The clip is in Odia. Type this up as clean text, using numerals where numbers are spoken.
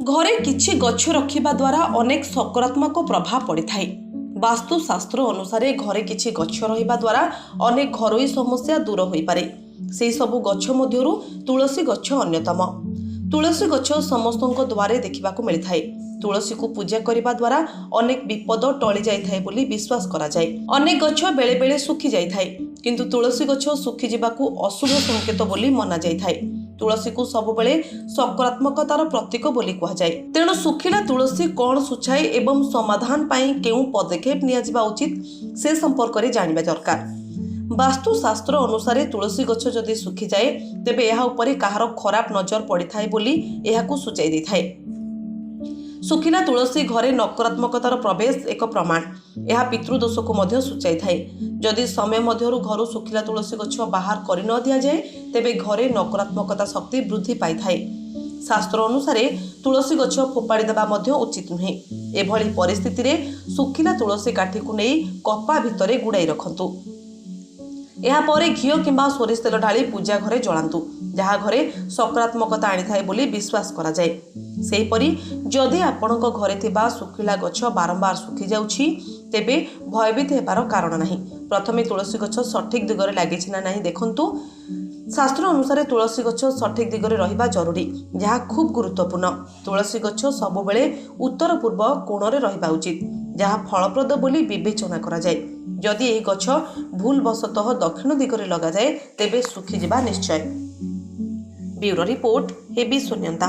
ଘରେ କିଛି ଗଛ ରଖିବା ଦ୍ୱାରା ଅନେକ ସକାରାତ୍ମକ ପ୍ରଭାବ ପଡ଼ିଥାଏ। ବାସ୍ତୁଶାସ୍ତ୍ର ଅନୁସାରେ ଘରେ କିଛି ଗଛ ରହିବା ଦ୍ୱାରା ଅନେକ ଘରୋଇ ସମସ୍ୟା ଦୂର ହୋଇପାରେ। ସେହି ସବୁ ଗଛ ମଧ୍ୟରୁ ତୁଳସୀ ଗଛ ଅନ୍ୟତମ। ତୁଳସୀ ଗଛ ସମସ୍ତଙ୍କ ଦ୍ୱାରେ ଦେଖିବାକୁ ମିଳିଥାଏ। ତୁଳସୀକୁ ପୂଜା କରିବା ଦ୍ୱାରା ଅନେକ ବିପଦ ଟଳି ଯାଇଥାଏ ବୋଲି ବିଶ୍ୱାସ କରାଯାଏ। ଅନେକ ଗଛ ବେଳେବେଳେ ଶୁଖି ଯାଇଥାଏ, କିନ୍ତୁ ତୁଳସୀ ଗଛ ଶୁଖିଯିବାକୁ ଅଶୁଭ ସଂକେତ ବୋଲି ମନାଯାଇଥାଏ। ତୁଳସୀକୁ ସବୁବେଳେ ସକାରାତ୍ମକତାର ପ୍ରତୀକ ବୋଲି କୁହାଯାଏ। ତେଣୁ ଶୁଖିଲା ତୁଳସୀ କ'ଣ ସୂଚାଏ ଏବଂ ସମାଧାନ ପାଇଁ କେଉଁ ପଦକ୍ଷେପ ନିଆଯିବା ଉଚିତ, ସେ ସମ୍ପର୍କରେ ଜାଣିବା ଦରକାର। ବାସ୍ତୁଶାସ୍ତ୍ର ଅନୁସାରେ ତୁଳସୀ ଗଛ ଯଦି ଶୁଖିଯାଏ, ତେବେ ଏହା ଉପରେ କାହାର ଖରାପ ନଜର ପଡ଼ିଥାଏ ବୋଲି ଏହାକୁ ସୂଚାଇ ଦେଇଥାଏ। ଶୁଖିଲା ତୁଳସୀ ଘରେ ନକାରାତ୍ମକତାର ପ୍ରବେଶ ଏକ ପ୍ରମାଣ। ଏହା ପିତୃଦୋଷକୁ ମଧ୍ୟ ସୂଚାଇଥାଏ। ଯଦି ସମୟ ମଧ୍ୟରୁ ଘରୁ ଶୁଖିଲା ତୁଳସୀ ଗଛ ବାହାର କରି ନ ଦିଆଯାଏ, ତେବେ ଘରେ ନକାରାତ୍ମକତା ଶକ୍ତି ବୃଦ୍ଧି ପାଇଥାଏ। ଶାସ୍ତ୍ର ଅନୁସାରେ ତୁଳସୀ ଗଛ ଫୋପାଡ଼ି ଦେବା ମଧ୍ୟ ଉଚିତ ନୁହେଁ। ଏଭଳି ପରିସ୍ଥିତିରେ ଶୁଖିଲା ତୁଳସୀ କାଠିକୁ ନେଇ କପା ଭିତରେ ଗୁଡ଼ାଇ ରଖନ୍ତୁ। ଏହାପରେ ଘିଅ କିମ୍ବା ସୋରିଷ ତେଲ ଢାଳି ପୂଜା ଘରେ ଜଳାନ୍ତୁ, ଯାହା ଘରେ ସକାରାତ୍ମକତା ଆଣିଥାଏ ବୋଲି ବିଶ୍ୱାସ କରାଯାଏ। ସେହିପରି ଯଦି ଆପଣଙ୍କ ଘରେ ଥିବା ଶୁଖିଲା ଗଛ ବାରମ୍ବାର ଶୁଖିଯାଉଛି, ତେବେ ଭୟଭୀତ ହେବାର କାରଣ ନାହିଁ। ପ୍ରଥମେ ତୁଳସୀ ଗଛ ସଠିକ୍ ଦିଗରେ ଲାଗିଛି ନା ନାହିଁ ଦେଖନ୍ତୁ। ଶାସ୍ତ୍ର ଅନୁସାରେ ତୁଳସୀ ଗଛ ସଠିକ୍ ଦିଗରେ ରହିବା ଜରୁରୀ, ଯାହା ଖୁବ୍ ଗୁରୁତ୍ୱପୂର୍ଣ୍ଣ। ତୁଳସୀ ଗଛ ସବୁବେଳେ ଉତ୍ତର ପୂର୍ବ କୋଣରେ ରହିବା ଉଚିତ, ଯାହା ଫଳପ୍ରଦ ବୋଲି ବିବେଚନା କରାଯାଏ। ଯଦି ଏହି ଗଛ ଭୁଲବଶତଃ ଦକ୍ଷିଣ ଦିଗରେ ଲଗାଯାଏ, ତେବେ ଶୁଖିଯିବା ନିଶ୍ଚୟ। ବ୍ୟୁରୋ ରିପୋର୍ଟ, ହେବି ଶୂନ୍ୟତା।